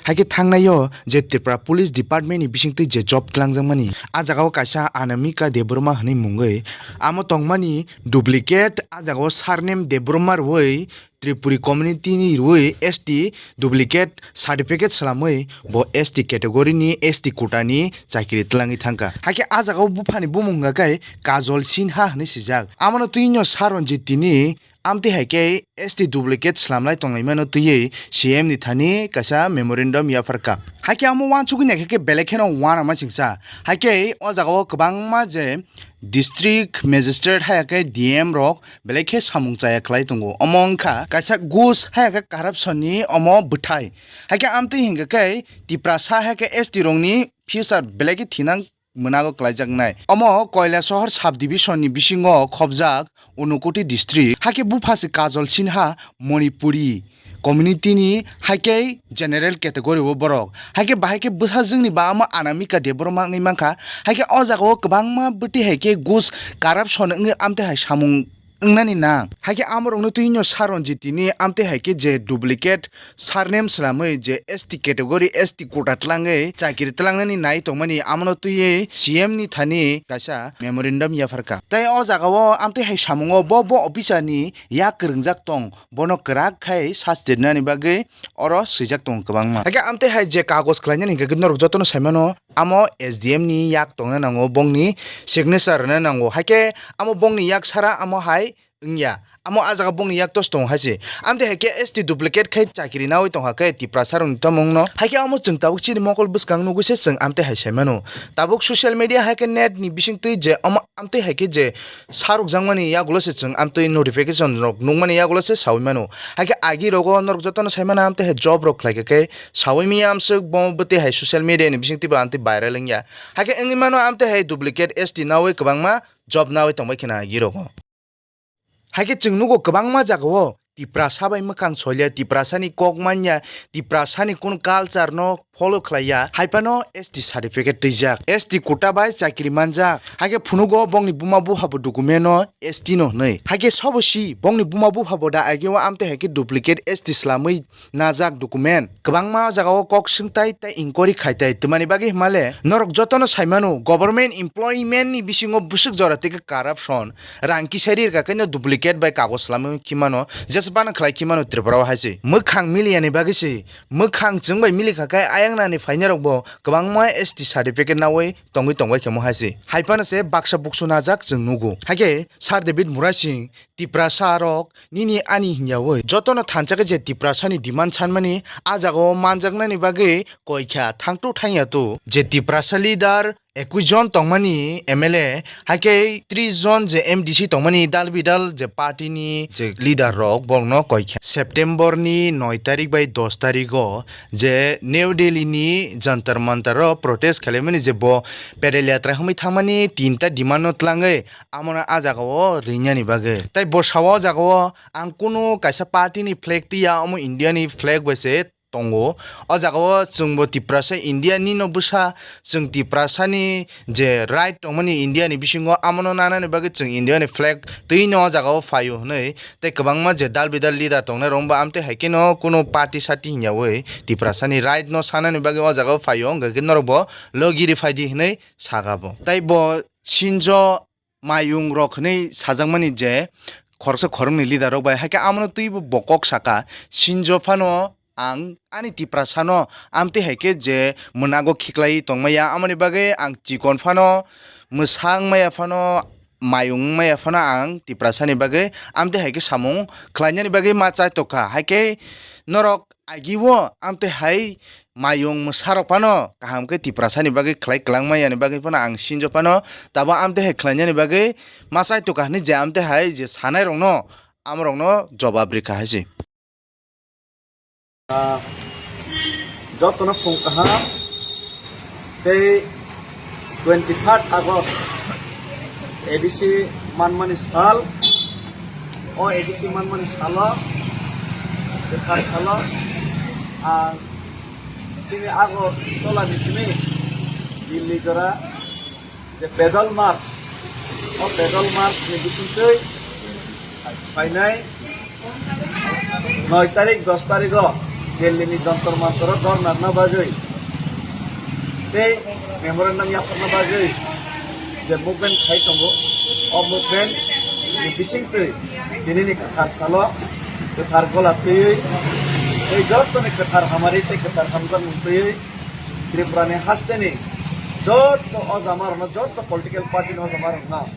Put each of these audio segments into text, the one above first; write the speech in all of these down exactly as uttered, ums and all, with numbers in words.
Haikhe thangnaio je Tripura Police Department ni bisingtwi je job twlangjakmani, a jagao kaisa Anamika Debbarma hwnwi mungwi amo tongmani duplicate, a jagao surname Debbarma rwui Tripuri community ni rwui S T duplicate certificate swlamwi bo S T category ni S T quota ni chakiri twlangwi thangkha. Haikhe a jagao buphani bumung hwnkha khe Kajol Sinha hwnwi swijak. Amoni twi no Saranjit tini amtwi hai khe S T duplicate swlamlai tonglaimano twiwi C M ni thani kaisa memorandum yapharkha. Haikhe amo uansugwi naikha khe belai kheno uanama singsa. Haikhe o jagao kwbangma je district magistrate haya khe D M rok belai khe samung chaya khlai tongo. Omo wngkha kaisa gus haya khe corruption ni omo bwthai. Haikhe amtwi hinkha khe Tiprasa haya khe S T rokni future belai khe thinang mwnago kwlaijaknai. Omo Koilasohor sub division ni bisingo khobjak Unakoti district. Haikhe buphasi Kajol Sinha Manipuri community ni, haikhe general category o borok. Haikhe bahai khe bwsajwkni ba amo Anamika Debbarma wngwi mankha. Haikhe o jagao kwbangma bwtwi hai khe gus corruption wngwi amtwi hai samung wngnani nang. Haikhe amorokno twi no Saranjit tini amtwi hai khe je duplicate surname swlamwi je S T category, S T quota twlangwi chakiri twlangnani nai tongmani, amono twiwi C M ni thani kaisa memorandum yapharkha. Tei o jagao amtwi hai samungo bo, bo officer ni yak kwrwngjak tong, bono kwrak khai sasti rwnani bagwi oro swijak tongo kwbangma. Haikhe amtwi hai je kagoj khlainani hinkhe norok jotono saimano, amo S D M ni yak tongna nango, bongni signature rwna nango. Haikhe amo bongni yak sara amo hai wngya. Amo a jaga bongni yak tos tongo hai se. Amtwi hai khe S T duplicate khai chakiri nawi tongkha khe Tiprasa rokni tomongno. Hai khe amo chwng tabuk chini mokol bwskang nugwi se chwng amtwi hai sai mano. Tabuk social media hai khe net ni bisingtwi je amo amtwi hai khe je sarukjakmani yagulo se chwng amtwi notification rok nukmani yagulo se saui mano. Hai khe agi rogo norok jotono sai mano amtwi hai job rok khlai kha khe saui miya amswk bo bwtwi hai social media ni bisingtwi bo amtwi viral wngya. Hai khe wngwi mano amtwi hai duplicate S T nawi kwbangma job nawi tongbai kheno agi rogo. Hai khe chwng nugo kwbangma jagao Tiprasa bai mwkhang solia, Tiprasani kok manya, Tiprasani kunu culture no follow khlaiya, hai phano S T certificate twijak, S T quota bai chakri manjak. Hai khe phunugo bongni buma bupha bo document no S T no hwnwi. Hai khe sobo si bongni buma bupha bo da age o amtwi hai khe duplicate S T swlamwi najak document. Kwbangma jagao kok swngtai tei inquiry khaitai twmani bagwi hwnmale norok jotono saimano government employment ni bisingo bwswk jora tei khe corruption, rang kisa ri rwkha khe no duplicate bai kagoj swlamwi khimano, jesa bana khlai khimano Tripura o hai se. Mwkhang miliyani bagwi se, mwkhang chwng bai milikha khe ayang nani phainai rok bo kwbangma S T certificate nawi tongwi tongbai khe mo hai se. Hai phano se baksa buksu najak chwng nugo. Hai khe Sir David Murasing Tiprasa rok nini ani hwnyawi jotono thansa khe je Tiprasani demand sanmani a jagao manjaknani bagwi koi kha thangtu thangya tu je Tiprasa leader ekwis jon tongmani M L A hai khe tris jon je M D C tongmani dal bidal je party ni je leader rok borokno koi kha. September ni noi tarik bai dos tarik o je New Delhi ni Jantar Mantar o protest khailaimani je bo pedal yatra hwnwi thangmani tinta demand no twlangwi amono a jagao rinani bagwi. Tai bo sao o jagao ang kunu kaisa party ni flag twiya, omo India ni flag bai se tongo. O jagao chwngbo Tiprasa India ni no bwsa, chwng Tiprasa ni je right tongmani India ni bisingo amono nanani bagwi chwng India ni flag twino o jagao phaio hwnwi tei kwbangma je dal bidal leader tongnai rok bo amtwi hai kheno kunu party sati hwnyawi Tiprasa ni right no sanani bagwi o jagao phaio, hwnkhe norok bo logi ri phaidi hwnwi saka bo. Tai bo sinjo mayung rok hwnwi sajakmani je khoroksa khoroknwi leader rok bai, hai khe amono twibo bo kok saka, sinjo phano ang ani Tiprasa no amtwi hai khe je mwnago khiklai tongmaya, amoni bagwi ang chikon phano, mwsa wngmaya phano, mayung wngmaya phano ang Tiprasa ni bagwi amtwi hai khe samung khlainani bagwi ma chai tokha. Hai khe norok agi o amtwi hai mayung mwsarok phano kaham khe Tiprasa ni bagwi khlai kwlangma yani bagwi phano ang sinjo phano tabo amtwi hai khlainani bagwi ma chai tokha hwnwi je amtwi hai je sanai rokno amorokno jobab rikha hai se. Ah, jotono phung kaham tei twenty third August A D C manmani sal. O A D C manmani salo, bwkha salo ang chini Agartala ni simi Delhi jora je pedal march, o pedal march ni bisingtwi phainai noi tarik, dos tarik o Delhi ni Jantar Mantar o dhorna rwna bagwi tei memorandum yapharna bagwi je movement khai tongo, o movement ni bisingtwi tinini kwthar salo kwthar gola twiwi tei jottoni kwthar hamari tei kwthar hamjakmung twiwi Tripura ni hasteni jotto o jama rokno, jotto political party ni o jama rokno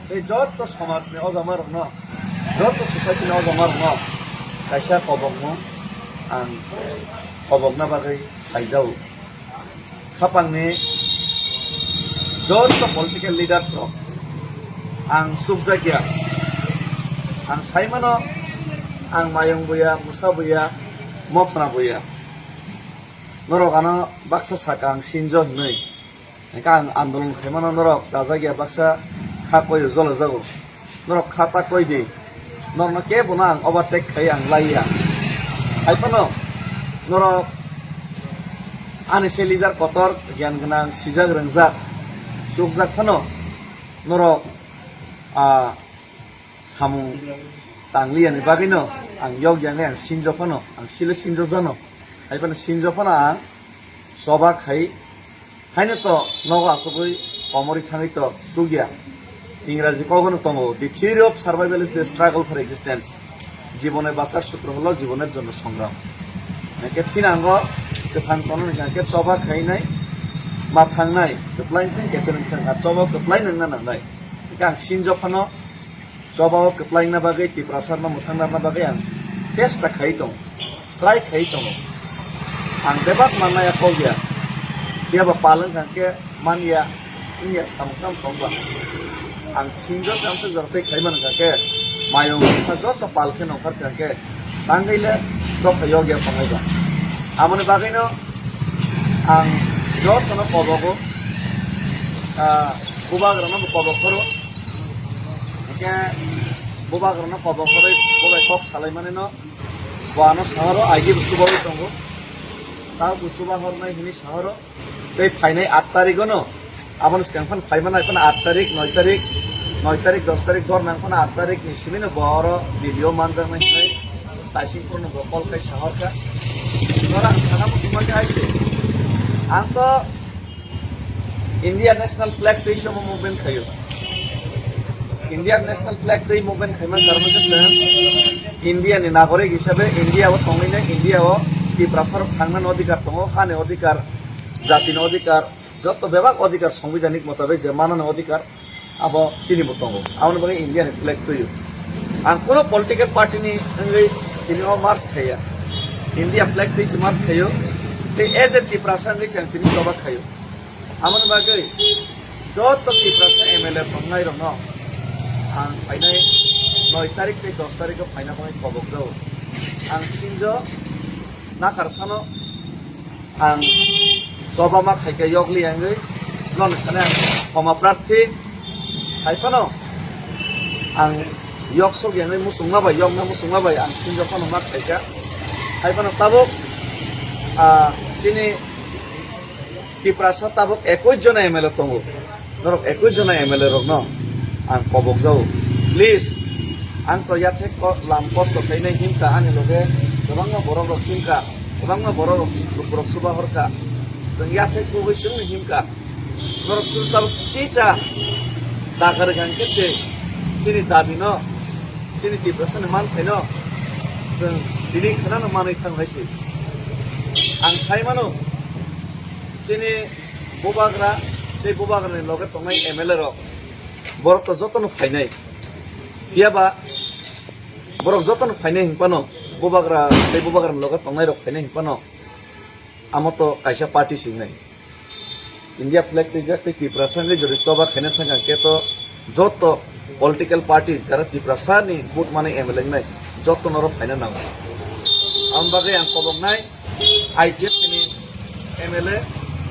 tei jotto somaj ni o jama rokno, jotto society ni o jama rokno kaisa kobokmung ang kobokna bagwi khaijao. Khapangni joto political leaders rok ang chukjakya, ang saimano ang mayung buya, musa buya, mothra buya. Norok ano baksa saka ang sinjo hinwi, hingke ang andolon khaimano norok chajakya baksa kha koyo jolajago. Norok kha ta koi di. Norokno kebono ang overtake khai ang laiya. Hai phano norok ani se leader kotor, giyan gwnang, sijak rwngjak, chukjak phano norok, ah, samung tangliya ni bagwi no ang yok yang ang sinjo phano, ang sile sinjo jano. Hai phano sinjo phano ang choba khai. Haino to nogo asugwi komorwi thangwi to chukya. Ingraji kogono tongo, "The theory of survival is the struggle for existence." Jibone bachar sutro holo jiboner jonno songram. Hingke thinango kwthang tono hingke choba khainai, ma thangnai, kwplai thang kese nang thang, a choba kwplai nangna nangnai. Hingke ang sinjo phano choba o kwplaina bagwi, Tiprasa no mwthang narna bagwi ang chesta khai tongo, try khai tongo. Ang bebak mannaya kok ya, phiya ba pal wngkha khe man ya, wng ya samung tamo tong ba. Ang sinjo samsok jora tei khai man wngkha khe, mayung sa joto pal khe nongkhor kha khe, tangwi le dopha yok ya tongnai ba. Aboni bagwi no ang joto no kobogo, ah, bubagra no bo kobok phoro. Hingke bubagrano kobok horoi bo bai kok salaimani no, bo ano sahoro aigi bo chubaui tongo. Tao bo chuba hornai hini sahoro. Tei phainai aat tarikh ono, aboni swkang phano phaimani phano aat tarikh, noi tarikh, noi tarikh, dos tarikh dor nang phano aat tarikh ni simi no bo oro Delhi o manjaknai hinwi taising phuru no bo call khai sahorkha. Oro ang sana muchungma khe hai se. Ang to India National Flag twi se omo movement khaio. India National Flag twi movement khaima karon khe chwng India ni nagorik hisabe India o tongwi nai, India o Tiprasa rok thangna ni odhikar tongo, ha ni odhikar, jati ni odhikar, joto bebak odhikar, sangbidhanik motabik je mana ni odhikar, abo chini bo tongo. Aboni bagwi India ni flag twio. Ang kuno political party ni wngwi tini o march khaiya. India flag twi se march khaio. Tei as a Tiprasa wngwi se ang tini choba khaio. Aboni bagwi joto Tiprasa M L A tongnai rokno ang phainai noi tarikh tei dos tarikh o phaina bagwi kobok jago. Ang sinjo nakarsano ang choba ma khaikha yokli wngwi non khane ang khoma prarthi hai phano ang yok sok wngwi muchungma bai, yokna muchungma bai ang sinjo phano ma khaikha. Hai phano tabuk, ah, chini Tiprasa tabuk ekwis jona M L A tongo. Norok ekwis jona M L A rokno ang kobok jago. Please, ang to yathek ko-, lam kosto khainai himkha, ani loge kwbangma borok rok himkha, kwbangma borok rok, rok suba horkha. Chwng yathek kugui chwngno himkha. Norok chwng tabuk kichicha dagar gang khe se chini dabi no, chini Tiprasa ni manthaino chwng tini khwnano manwi thang hai se. Ang sai mano, chini bubagra tei bubagrani loge tongnai M L A rok, borok to jotono phainai. Phiya ba borok jotono phainai hwn phano, bubagra tei bubagrani loge tongnai rok phainai hwn phano, amo to kaisa party se wngnai. India flag twijak tei Tiprasa wngwi jodi choba khaina thang khe to joto political party jara Tiprasa ni vote manwi M L A wngnai, joto norok phaina nango. Aboni bagwi ang koboknai I P F ni M L A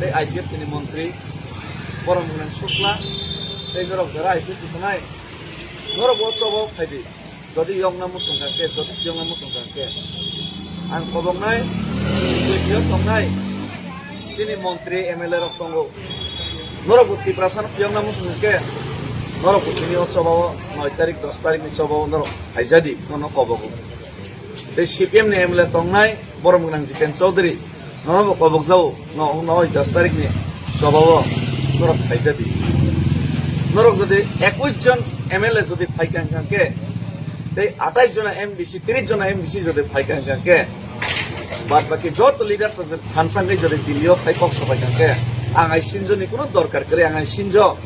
tei I P F ni montri Boromgwnang Sukla tei norok jara I P F ni tongnai, norok bo choba phai di. Jodi yokna muchung kha khe, jodi yokna muchung kha khe, ang koboknai, twi phiyok tongnai, chini montri M L A rok tongo. Norok bo Tiprasa no phiyokna muchung kha khe, norok bo tini o choba o noi tarik, dos tarik ni choba o norok phaijadi, nono kobogo. Tei C P M ni M L A tongnai, Borom gwnang Jiten Chaudhary, nono bo kobok jao, no, no, dos tarik ni choba o norok phaijadi. Norok jodi ekwis jon M L A jodi phaikha hwnkha khe, tei atais jona M D C, tris jona M D C jodi phaikha hwnkha khe, bad baki joto leaders rok jodi thansa wngwi jodi Delhi o phai kok sabaikha khe, ang ai sinjo ni kuno dorkar kwrwi, ang ai sinjo,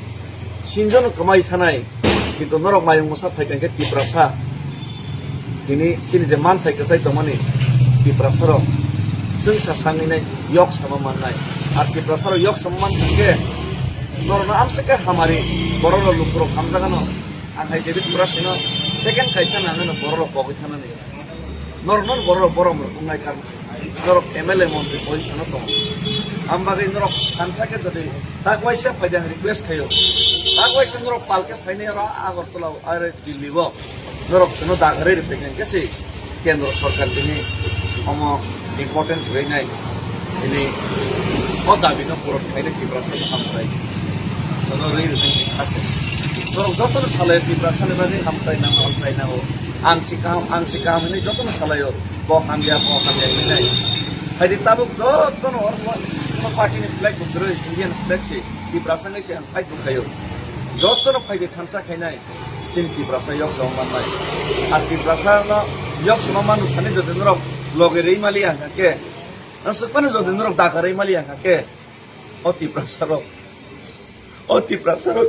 sinjo no kwmai thanai. Kintu norok mayung mwsa phaikha khe Tiprasa, tini chini je manthai kwchai tongmani Tiprasa rok chwngsa sangwi nai yok sama mannai. Ar Tiprasa rok yok sama mankha khe norokno amswk khe hamari, borok rok lukurok hamjagano. Ang hai David Murasino second kaisa nangano borok rok pogwi thanani. Norokno borok rok borom rok wngnai kar. Norok M L A montri position o tongo. Ang bagwi norok thansa khe jodi tak waisa phaidi ang request khaio. Tak waisa norok pal khe phainai oro Agartala o, are Delhi o. Norok chwngno dagarwi rwphaikha khe se kendro sorkar tini omo importance rwnai. Tini o dabi no puron khaina Tiprasa ni hamkrai. Chwngno rwi rwphaikha khe. Norok jotono salai Tiprasa ni bagwi hamkrai nango, hamkrai nango. Ang si kaham, ang si kaham hinwi jotono salaio. Bo hamya, bo hamya hinwi nai. Haidi tabuk jotono oro bo, bo party ni flag bo kwrwi, Indian flag si, Tiprasa wngwi se ang fight bo khaio. Jotono phaidi thansa khainai, chini Tiprasa yok sama mannai. Ar Tiprasa no yok sama manu thani jodi norok loge rwi mali ang khe, ang swkmani jodi norok daga rwi mali ang khe, o Tiprasa rok, o Tiprasa rok.